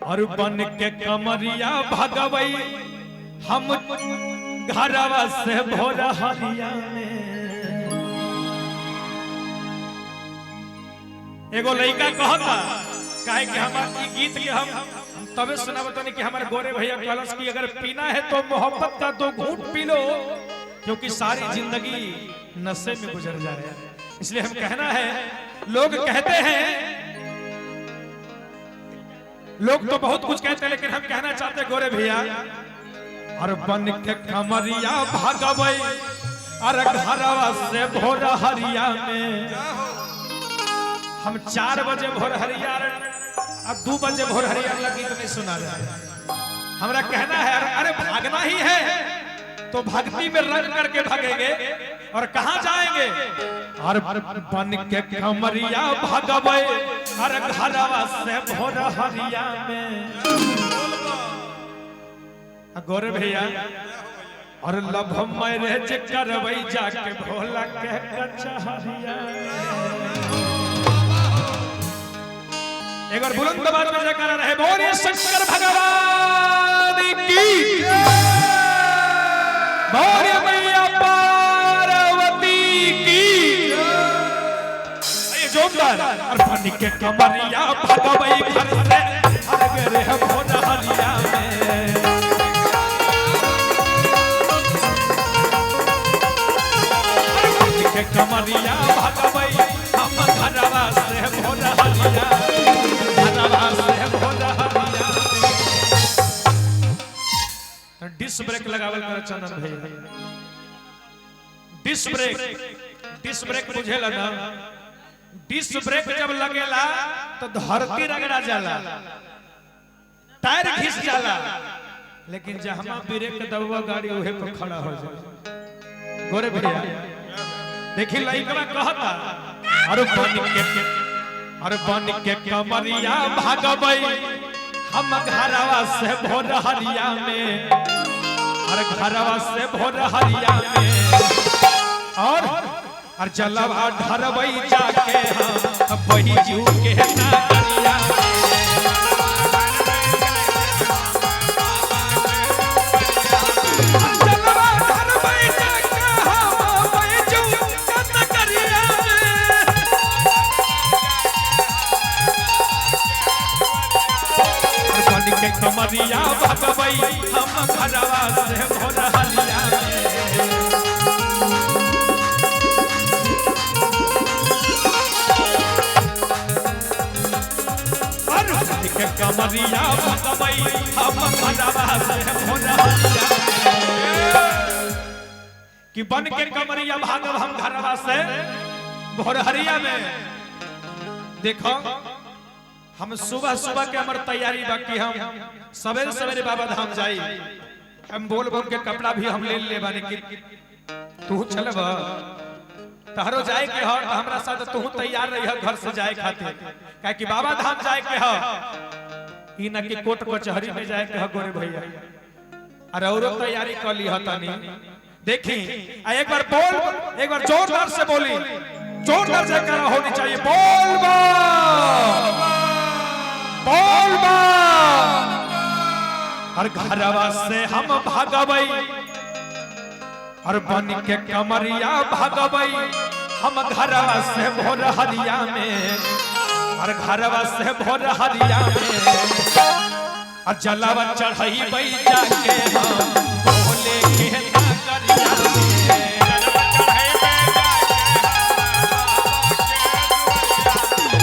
और बन के कमरिया भगवई हम घरवा से भोर हरिया में। एगो लड़का कहता काहे कि हमार ई गीत के हम तबे सुनावत नहीं कि हमारे गोरे भैया कहलस कि अगर पीना है तो मोहब्बत का दो घूंट पी लो, क्योंकि सारी जिंदगी नशे में गुजर जाए। इसलिए हम कहना है, लोग कहते हैं, लोग तो बहुत कुछ कहते हैं, लेकिन हम कहना चाहते हैं गोरे भैया, और बन के कमरिया भागवई और घरवा से भोर हरिया में। हम 4 बजे भोर हरिया अब 2 बजे भोर हरिया वाला गीत नहीं सुना रहे। हमारा कहना है, अरे भागना ही है तो भक्ति में रंग करके भागेंगे और कहां जाएंगे। और बन के कमरिया भागवई और घरवा से भोर हरिया में। गोरे भैया और लभ मैरेज करवई जाके भोला के कचहरिया। एक बार बुलंद आवाज में जयकारा रहे, बोलिए शंकर भगवान की, बोलिए मैया पार्वती की। ये जोरदार। और बन के कमरिया भगवई घर से हर गरे भोर हरिया में। के कमरिया भगवई हम घरवा से भोर हरिया, घरवा से भोर हरिया। डिस्क ब्रेक लगावल कर चंदन भैया, डिस्क ब्रेक, डिस्क ब्रेक बुझेला ना? डिस्क ब्रेक जब लगेला तो धरती रगड़ा जाला, टायर घिस जाला, लेकिन जहां ब्रेक दबवा गाड़ी उहे पर खड़ा हो जाए। गोरे भैया देखी लइकवा कहता, अरे बन के, अरे बन के कमरिया भागवई हम घरवा से भोर हरिया में, अरे घरवा से भोर हरिया में। और जलवा ढरवई जाके हम बहिजू के नागरिया। जलवा ढरवई जाके हम बहिजू के नगरिया में। बन के कमरिया भगवई हम घरवा से भोर हरिया में। के कमरिया भगवई हम घरवा से भोर हरिया में। कि बन के कमरिया भागव हम घरवा से भोर हरिया में। देखो हम सुबह सुबह के हमार तैयारी बाकी, हम सवेरे सवेरे बाबा धाम जाई। हम बोल बोल के कपड़ा भी हम ले ले बानी कि तू चलब तहरो जाए के हो तो हमरा साथ तू तैयार रही घर से जाए खातिर, काहे कि बाबा धाम जाए के हो, ई ना कि कोर्ट कचहरी में जाए के हो गोरे भैया। अरे औरो तैयारी कर ली हतनी। देखी एक बार बोल, एक बार जोरदार से बोली, जोरदार से करा होनी चाहिए। बोल बा, बोल बा। हर घरवा से हम भागवई और बन के कमरिया भागवई हम घरवा से भोर हरिया में, और घरवा से भोर हरिया में। और जलवा चढ़ई बई जाके हम भोले के नगरिया में।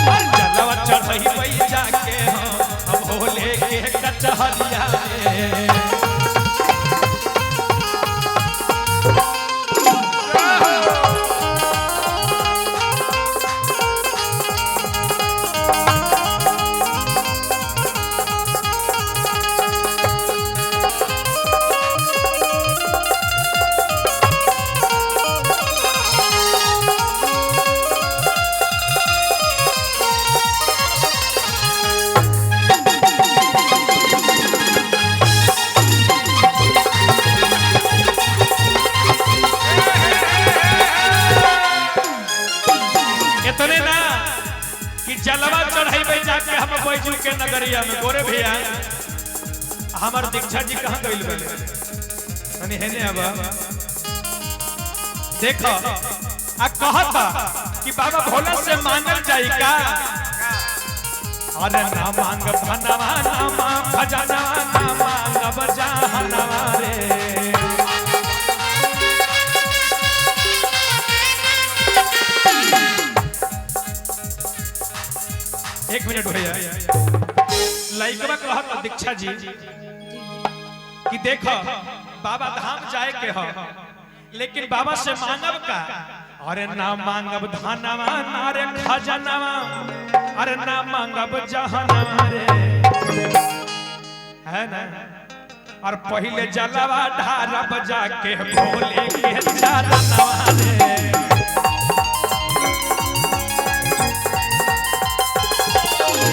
और जलवा चढ़ई बई जाके हम भोले के कचहरिया में। बैजू के नगरिया में। गोरे भैया, हमार दीक्षा जी कहाँ गइल बने? तनी हेने अब देखो, आ कहता कि बाबा भोला से मांगल जाई का? अरे ना मांग भनवा, ना मांग खजाना, ना मांगब जहनवा रे। एक मिनट भैया, लइकवा कहत दीक्षा जी कि देखो, बाबा धाम जाए के हो, लेकिन बाबा से मांगब का? अरे ना मांगब धनवा, ना रे खजनवा, अरे ना मांगब जहनवा रे, है ना? और पहले जलवा ढारब जाके भोले के चरणवा रे।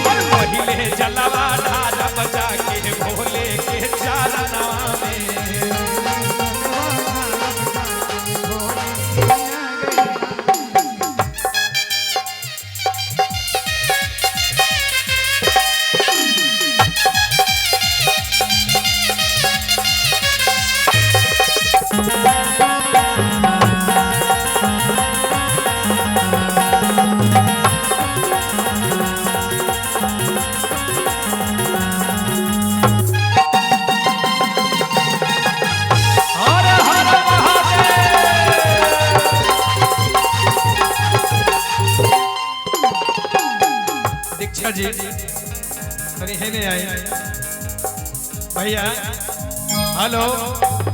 और पहले जलवा ढारब जाके भोले के चरणवा में। हर हर महादेव। दीक्षा जी, तनी हेने आई भैया। हेलो।